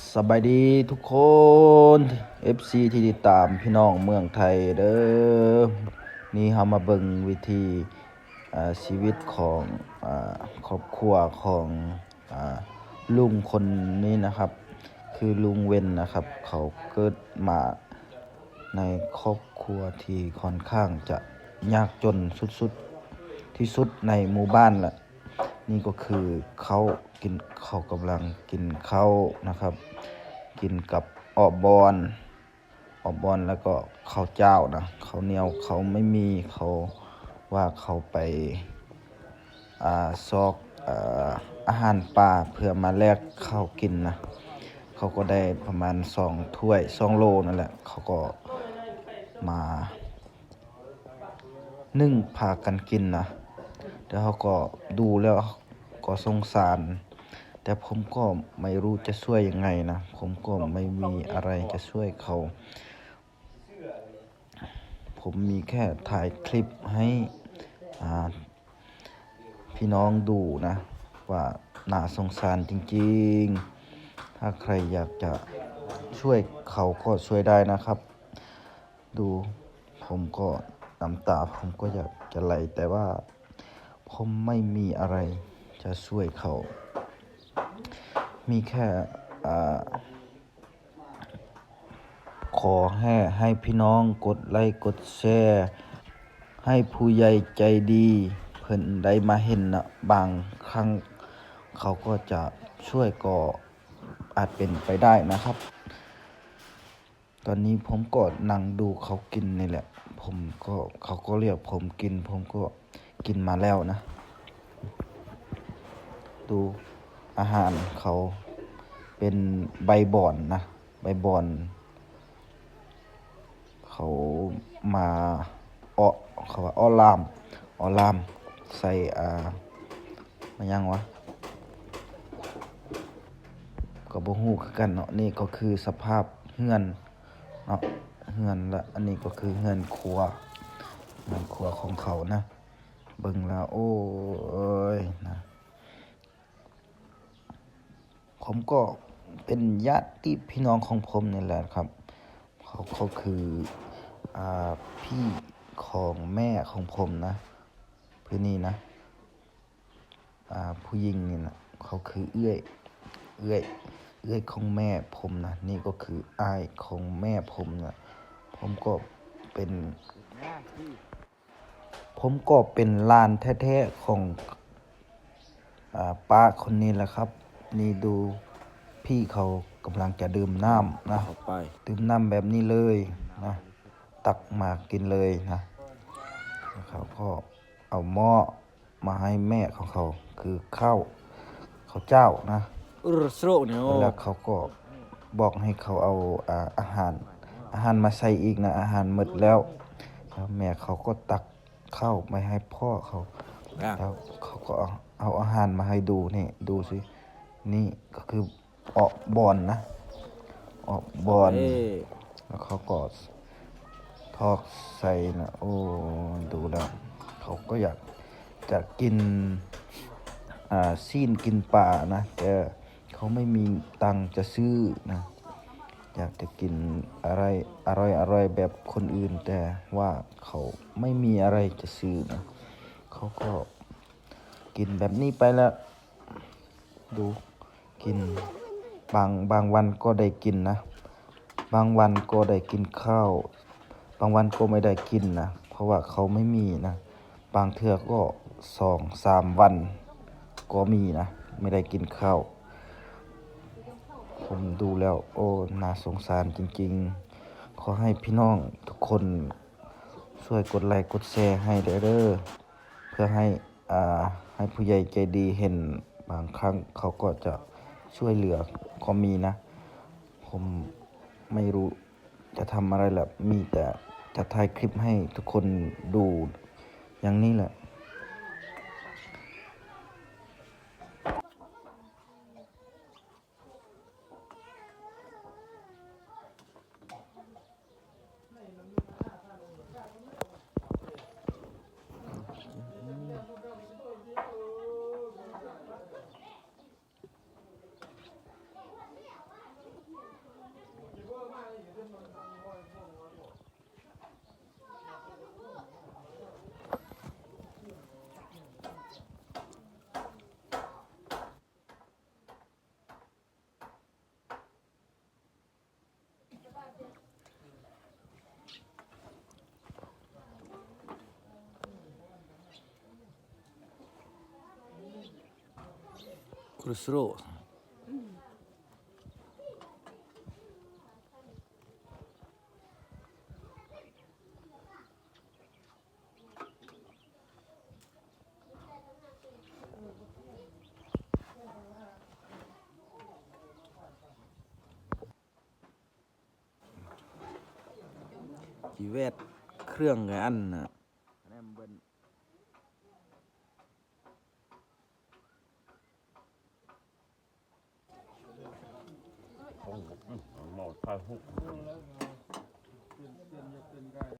ສະບາຍດີທຸກຄົນ ເອັຟຊີ ທີ່ຕິດຕາມພີ່ນ້ອງເມືອງໄທເດີ້. ນີ້ເຮົາມາເບິ່ງວິຖີ ອາ ຊີວິດຂອງ ອາ ຄອບຄົວຂອງ ອາ ລຸງຄົນນີ້ນະຄັບ ຄືລຸງເວັນນະຄັບ. ເຂົາເກີດມາໃນຄອບຄົວທີ່ຂ້ອນຂ້າງຈະຍາກຈົນສຸດໆ ທີ່ສຸດໃນໝູ່ບ້ານລະ. ນີ້ກໍຄືເຂົ້າ ກິນ ເຂົາກຳລັງກິນເຂົ້ານະຄັບ ກິນກັບອອບອນ ອອບອນ ແລ້ວກໍເຂົ້າຈ້າວນະ ເຂົ້າໜຽວ ເຂົາໄມ່ມີ ເຂົາວ່າເຂົາໄປ ອາ ຊອກ ອາ ອາຫານປ່າເພື່ອມາແລກເຂົ້າກິນນະ. ເຂົາກໍໄດ້ປະມານສອງຖ້ວຍ ສອງໂລນັ້ນແຫຼະ ເຂົາກໍມາ ໜຶ່ງພາກັນກິນນະ ແຕ່ເຮົາກໍດູແລ້ວກໍສົງສານ ແຕ່ຜົມກໍໄມ່ຮູ້ຈະຊ່ວຍຍັງໄງນະ ຜົມກໍໄມ່ມີອະໄລຈະຊ່ວຍເຂົາ. ຜົມມີແຄ່ຖ່າຍຄລິບໃຫ້ ອາ ພີ່ນ້ອງດູນະ ວ່າໜ້າສົງສານຈິງໆ. ຖ້າໃຄຢາກຈະຊ່ວຍເຂົາກໍຊ່ວຍໄດ້ນະຄັບ. ດູ ຜົມກໍ ນ້ຳຕາຜົມກໍຢາກຈະໄຫຼ ແຕ່ວ່າຜົມໄມ່ມີອະໄລຈະຊ່ວຍເຂົາ ມີແຄ່ ອາ ຂໍແຄ່ໃຫ້ພີ່ນ້ອງກົດໄລກົດແຊ ໃຫ້ຜູ້ໃຫຍ່ໃຈດີເພິ່ນໄດ້ມາເຫັນນະ ບາງຄັ້ງເຂົາກໍຈະຊ່ວຍ ກໍອາດເປັນໄປໄດ້ນະຄັບ. ຕອນນີ້ຜົມກໍນັ່ງດູເຂົາກິນນີ້ແຫຼະ ຜົມກໍ ເຂົາກໍລຽກຜົມກິນ ຜົມກໍກິນມາແລ້ວນະ. ດູອາຫານເຂົາເປັນໃບບອນນະ ໃບບອນ ເຂົາມາເອາະ ເຂົາວ່າເອາະລາມ ເອາະລາມໃສ່ ອາ ມາຫຍັງວະ ກໍບໍ່ຮູ້ຄືກັນເນາະ. ນີ້ກໍຄືສະພາບເຮືອນເນາະ ເຮືອນ ແລະ ອັນນີ້ກໍຄືເຮືອນຄົວ ເຮືອນຄົວຂອງເຂົານະ. ເບິ່ງແລ້ວ ໂອ້ຍ ນະ ຜົມກໍເປັນຍາດຕິພີ່ນ້ອງຂອງຜົມນີ້ແຫຼະຄັບ. ເຂົາ ເຂົາຄື ອາ ພີ່ຂອງແມ່ຂອງຜົມນະ ຜູ້ນີ້ນະ ອາ ຜູ້ຍິງນີ້ນະ ເຂົາຄືເອື້ອຍ ເອື້ອຍ ເອື້ອຍຂອງແມ່ຜົມນະ. ນີ້ກໍຄືອ້າຍຂອງແມ່ຜົມນະ. ຜົມກໍເປັນ ຜົມກໍເປັນຫຼານແທ້ໆຂອງ ອາ ປ້າຄົນນີ້ແຫຼະຄັບ. ນີ້ດູ ພີ່ເຂົາກຳລັງຈະດື່ມນ້ຳນະ ເຂົ້າໄປ ດື່ມນ້ຳແບບນີ້ເລີຍນະ ຕັກມາກິນເລີຍນະ. ເຂົາກໍເອົາໝໍ້ມາໃຫ້ແມ່ຂອງເຂົາ ຄືເຂົ້າ ເຂົ້າຈ້າວນະ ເອີ ສະໂລະນີ້ ແລ້ວເຂົາກໍບອກໃຫ້ເຂົາເອົາ ອາ ອາຫານ ອາຫານມາໃສ່ອີກນະ ອາຫານໝົດແລ້ວ. ແລ້ວແມ່ເຂົາກໍຕັກເຂົ້າໄປໃຫ້ພໍ່ເຂົາ ອ່າ ແລ້ວເຂົາກໍເອົາ ເອົາອາຫານມາໃຫ້ດູ ນີ້ ດູຊິ ນີ້ກໍຄືອອກບອນນະ ອອກບອນ ເອີ ແລ້ວເຂົາກໍຖອກໃສ່ນະ. ໂອ້ ດູແລ້ວເຂົາກໍຢາກຈະກິນ ອ່າ ຊີ້ນກິນປານະ ແຕ່ ເຂົາໄມ່ມີຕັງຈະຊື້ນະ ຢາກຈະກິນອາໄລອະລ່ອຍໆແບບຄົນອື່ນ ແຕ່ວ່າເຂົາໄມ່ມີອາໄລຈະຊື້ນະ. ເຂົາກໍກິນແບບນີ້ໄປລະ ດູ ກິນ ບາງ ບາງວັນກໍໄດ້ກິນນະ ບາງວັນກໍໄດ້ກິນເຂົ້າ ບາງວັນກໍບໍ່ໄດ້ກິນນະ ເພາະວ່າເຂົາໄມ່ມີນະ. ບາງເທື່ອກໍສອງສາມວັນກໍມີນະ ບໍ່ໄດ້ກິນເຂົ້າ. ຜົມດູແລ້ວ ໂອ້ ໜ້າສົງສານຈິງໆ. ຂໍໃຫ້ພີ່ນ້ອງທຸກຄົນຊ່ວຍກົດໄລກົດແຊໃຫ້ແດ່ເດີ້ ເພື່ອໃຫ້ ອ່າ ໃຫ້ຜູ້ໃຫຍ່ໃຈດີເຫັນ ບາງຄັ້ງເຂົາກໍຈະຊ່ວຍເຫຼືອກໍມີນະ. ຜົມໄມ່ຮູ້ ຈະທຳອະໄລລະ ມີແຕ່ຈະຖ່າຍຄລິບໃຫ້ທຸກຄົນດູຢ່າງນີ້ແຫຼະ. ອ Crossroads. ຊິແວດເຄື່ອງກັນອັນນະ ແນມເບິ່ງ ເມົາຖ່າຍຮູບ.